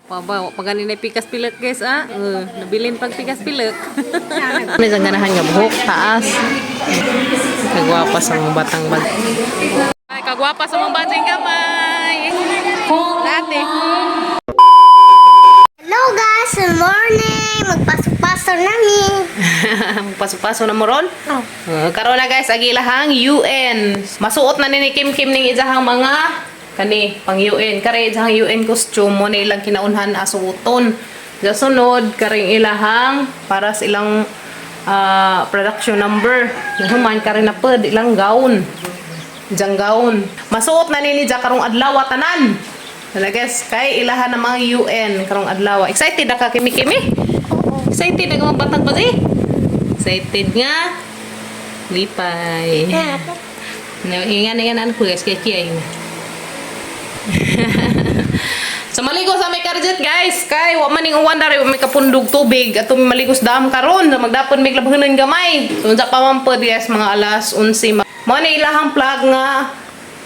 Paba, pa gani na pikas pilak, guys, ah. Nabilin pag pikas pilak. May isang ganahan nga buhok, taas. Kagwapa sa mga batang bag. Ay, kagwapa sa mga batang kamay. Dati. Hello guys, good morning! Magpaso-paso nami. Paso-paso na mo ron. Oh. Karon na guys, ag ilahang UN. Masuot na ni ni Kim Kim ning isahang mga kani pang UN. Kare isahang UN costume mo na ilang kinaunhan asuoton. Sa sunod karing ilahang para sa ilang production number. Nahuman kare na pud ilang gown. Dijang gown. Masuot na ni ni Ja karong adlaw tanan. Wala guys, kay ilahan ng mga UN karong adlaw. Excited na ka, Kimi Kimi? Excited na ka magbatag ba eh? Excited nga. Lipay. Ingan ingan ko guys kay kiyay. So maligo sa may karjet guys, kay wa man ning uwan dari wa may kapundog tubig ato may maligos dam karon so magdapon may labhanon gamay. So unsa pa man pod guys, mga alas 11. Mo ni ilahang plug nga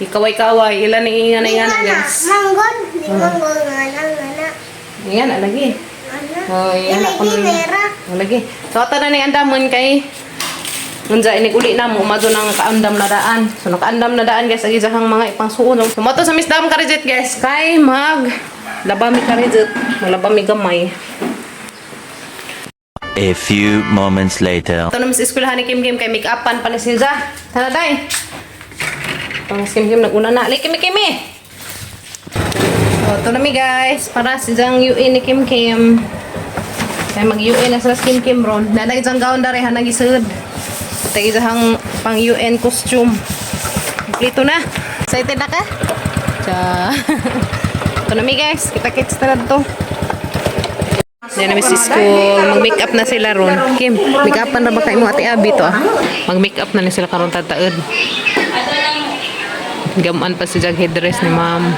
ikaway-kaway ila ni ingan ingan guys. Manggod, di manggod nga na nga na. Ingan na lagi. Ana. Oh, ingan Dili ako nun. ginera. Oh, lagi. So ato na ni andamon kay unsa inig uli na mo umadto nang kaandam na daan. So nakaandam na daan guys, agi sahang mga ipangsuon. So moto sa Miss Dam Karijet guys, kay mag laba mi karijet, malaba mi gamay. A few moments later. Ito na mas eskwelahan ni Kim Kim kay make upan pa ni Silza. Tara day. Ito mas Kim Kim naguna na. Ali Kimi Kimi. So ito na mi guys para si Jang UN ni Kim Kim. Kay mag UN na sila si Kim Kim ron. Nanag isang gown dare hanag isud. Ito isang pang UN costume. Kompleto na. Excited na ka? Tsa. Ito na mi guys. Kita-kits na to. Diyan na sa school. Mag-make up na sila ron. Kim, make upan na ba kayo mo Ate Abby to ah? Mag-make up na ni sila karon tataod. Gamaan pa si Jag headdress ni ma'am.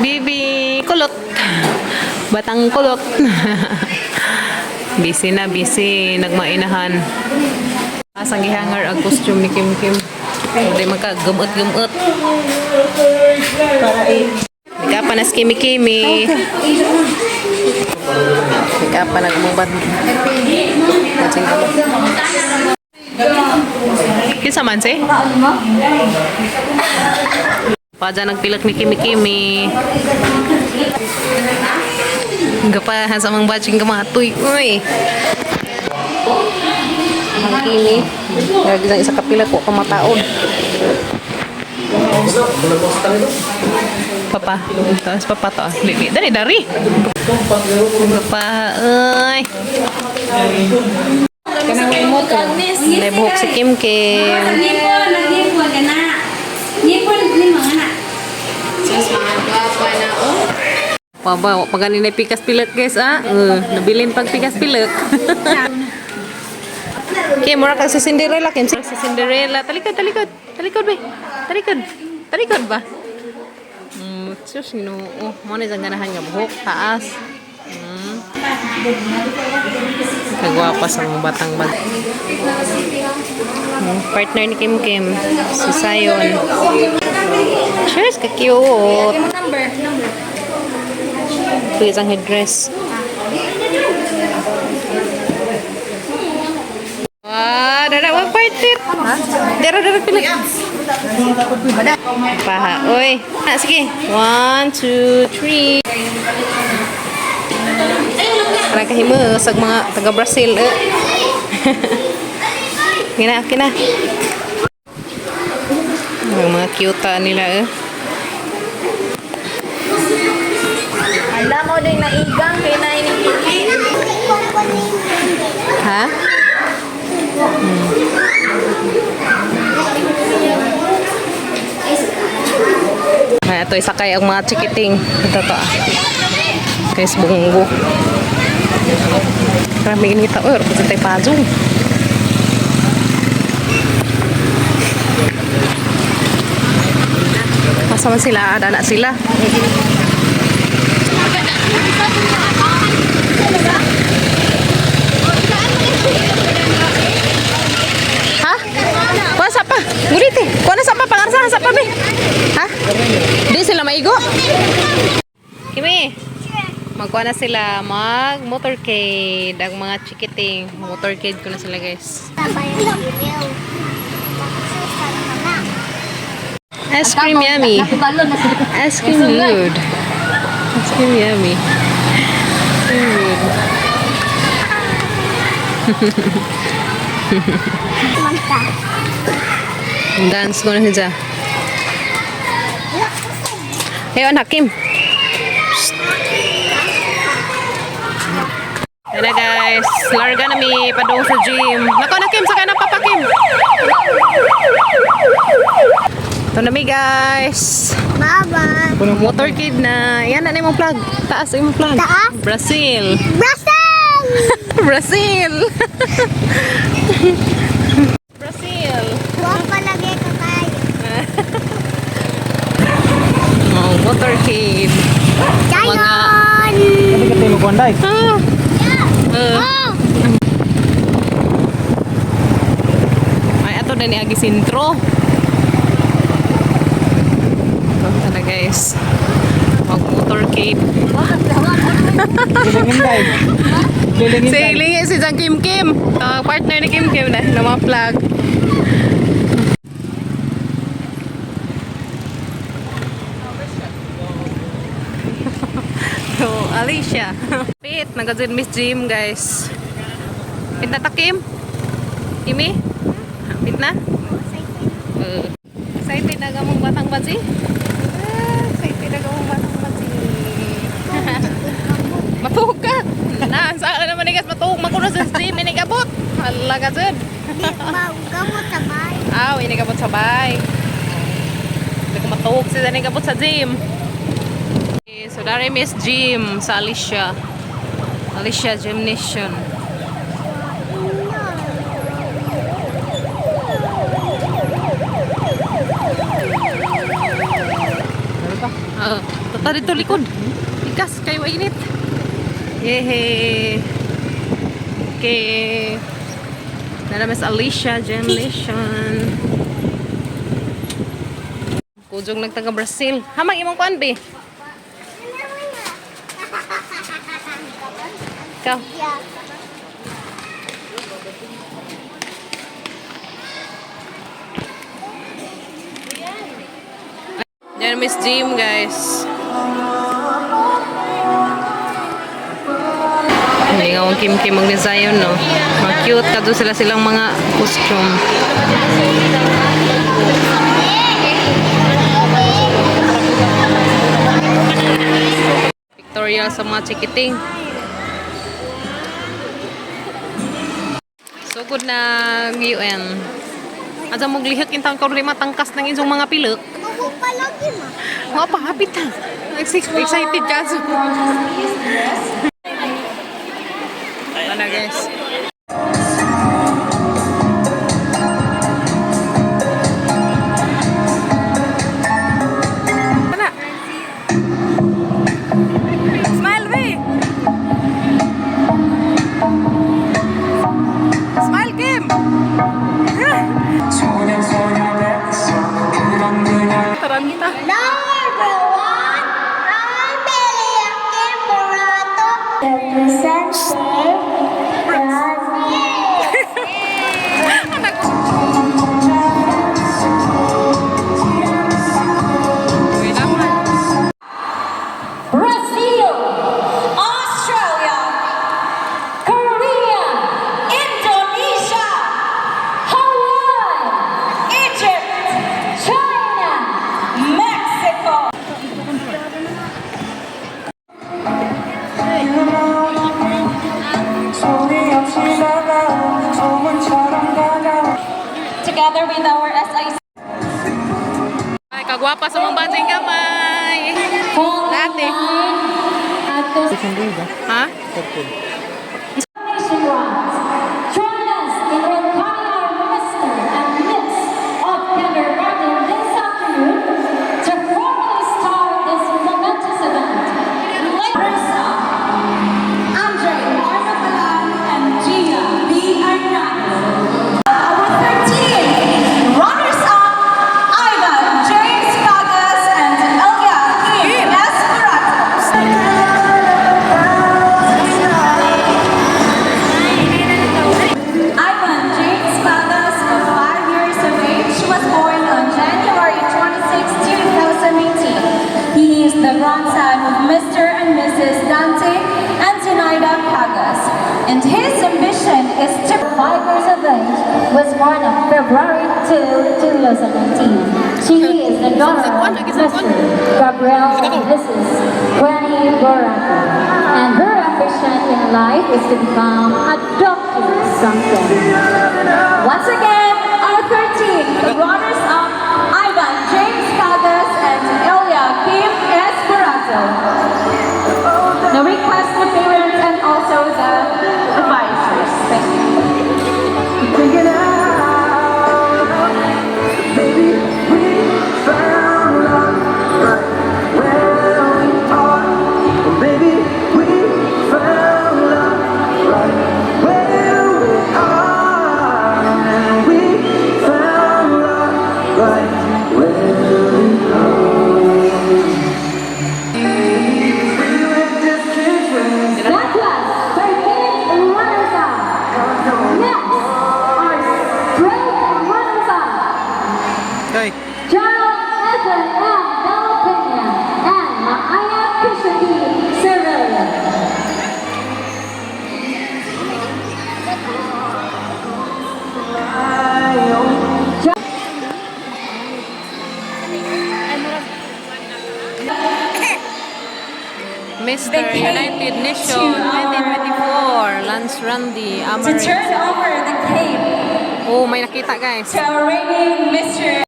Bibi, kulot. Batang kulot. Busy na, busy. Nagmainahan. Asang gihangar ang costume ni Kim Kim. Hindi magka gumot-gumot. Make up na si Kimi Kimi. Make up na gumubad. Matching ka. Kinsa man si? Pa dyan nagpilak ni Kimi Kimi. Gapa sa mga batching kamatoy. Uy. Ang Kimi. Lagi isang isa kapilak ko kamataon. Papa. Tapos papa to. Dali, dali, dari. Papa, ay. May buhok si Kim Kim. Ngipon, nagngipon ka na. Ngipon ni mga na. Paba, pa gani na pikas pilak guys ah. Nabilin pag pikas pilak. Kim, mura kang si Cinderella, Kim. Si Cinderella. Talikod, talikod. Talikod ba? Talikod. Talikod ba? Sus, Ginoo. Mo na isang ganahan nga buhok, taas. Kagwapa sa mga batang bag. Partner ni Kim Kim, si Sayon. Cheers, ka-cute. Number, number. Ito isang headdress. Wah, dara wag partner. Dara dara pilik. Paha, oy. Ah, sige. One, two, three. Parang kahimus sa mga taga Brazil. Eh. Kina, kina. Ang mga cute nila eh. Alam mo din naigang kay na ini. Ha? Ay, ito isakay ang mga chikiting. Ito to ah. Guys, bunggo. Marami ginita. Uy, kasi tayo pazong. Asa man sila? Ada na sila. Ha? Kuha sa pa. Ngulit eh. Kuha na sa pa. Pangarsa sa pa, be. Ha? Di sila maigo. Kimi. Magkuha na sila mag motorcade. Ang mga chikiting. Motorcade ko na sila, guys. Sabay ang email. Ice cream yummy. Ice cream good. Ice cream yummy. Ice cream good. Manta. Dance ko na siya. Ayun, Hakim. Ayan na, guys. Larga na mi. Padung sa gym. Nako na, Kim. Sakay na Papa Kim. Ito na mi, guys. Bye-bye. Motorcade na. Yan na imong flag. Taas imong flag. Taas? Brazil. Brazil! Brazil. Brazil. Huwag palagay ka tayo. Oh, motorcade. Dayon! Ah. Oh! Ay, ato na ni Agi Sintro. Ito na, guys. Mag motorcade. Si Lingi, si Jang Kim Kim. Partner ni Kim Kim na, ng mga flag. So, Alicia. Pit, nag Miss Gym, guys. Pit na ta, Kim? Kimi? Pit na? Excited na gamong batang batsi? Ah, excited na gamong batang batsi. Matuog ka! Na, saan naman ni guys, matuog man ko na sa gym, inigabot! Hala ka dyan! Di ba, gamot sabay. Aw, inigabot sa bay. Hindi ko matuog sila inigabot sa gym. Okay, so dari Miss Gym sa Alicia. Alicia Gymnasium. Oo. Tata dito likod. Ikas kayo init. Yehey. Okay. Nana Miss Alicia Gymnasium. Kujong nagtaga Brazil. Hamang imong kuan be. Ikaw. Yeah. Yan Miss Gym, guys. Hindi nga akong Kim Kim mag-design, no? Mga cute ka doon sila silang mga costume. Pictorial sa mga chikiting. So good na UN. Asa mong lihok in taon karon matangkas ng inyong mga pilok. Tubo palagi ma. Mga pahapit na. Excited ka. Ano na, guys. Ano? Smile, we! Smile, Kim! Taranta. Number one, ang Beliakin Morato. Representative Brazil. Wait lang. Brazil, Australia, Korea, Indonesia, Hawaii, Egypt, China, Mexico. Together with our SIC. Ay, kagwapa sa mga bating kamay. Dati. At the Ha? nationwide. Join us in welcoming our Mr. and Miss of Kindergarten this afternoon to formally start this momentous event. Larissa, Andre Arnabalan, and Gia B. Arnaz. Our 13 runners-up, Ivan James Cagas and Elia Kim Esperato. was born on February 2, 2019. She is the daughter of Mr. Gabriel and Mrs. Gwenny Borato. And her ambition in life is to become a doctor someday. Once again, our 13 runners-up, Ivan James Cagas and Elia Kim Esperato. Now request the parents and also the advisors. Thank you. Baby, we found love right where we are. Baby, we found love right where we are. And we found love right where we are. We were just kids when That was 13 runners-up. Next are 12 runners-up. Hoy. Gerald Evan M. Del Peña and Maaya Kishiki Serrano. Mr. United Nation 2024, Lance Randy To Amarin. turn over the cape Oh, may nakita, guys. to our reigning Mr.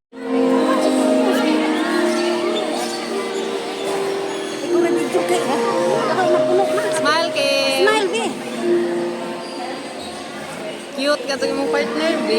Smile, Kim. Smile, B. Cute ka sa imong partner, B.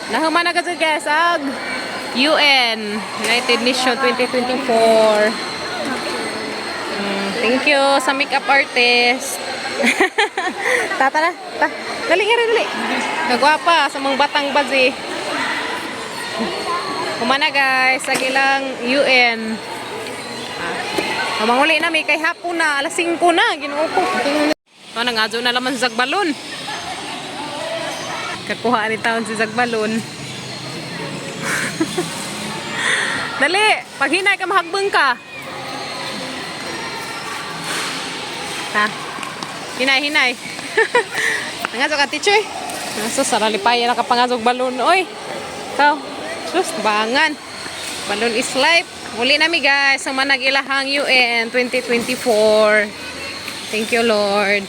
Nahuman na kasi, guys, ag UN, United Nation 2024. Thank you sa makeup artist. Tata na, ta. Dali nga rin, dali. Nagwapa sa mga batang bazi. Humana, guys, sa ilang UN. Ah, manguli na may kay hapon na, alas 5 na, Ginoo ko. Ito na nga na laman sa zagbalon. Kakuha ni taon si Zagbalon. Dali, paghinay ka mahagbang ka. Ha? Hinay, hinay. Nangasok ka, teacher. Nasa saralipay na ka pangasok balon. Oy, ikaw. Sus, bangan. Balon is life. Muli nami, guys, sa manag ilahang UN 2024. Thank you, Lord.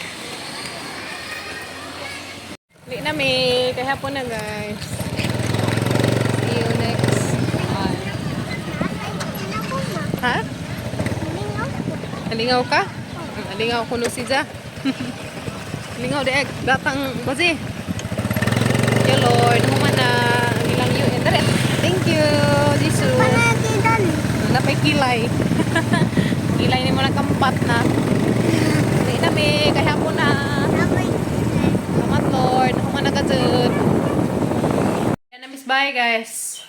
Muli nami. Kaya po na, guys. See you next one. Ha? Alingaw ka? Alingaw ko no si Ja. Alingaw di egg. Datang bazi. Thank you, Lord. Human na ang ilang UN. Dali. Thank you, Jesus. Panagidan. Napay kilay. Kilay ni mo na kampat na. Hindi na mi. Kaya po na. Salamat, Lord. Human na ka dyan. Yan na, miss. Bye, guys.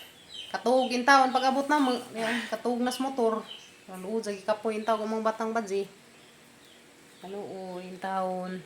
Katuog in taon. Pag abot na, yan, katuog nas motor. Kaluod, sagi kapoy in taon. Kumang batang badzi. Kaluod in taon.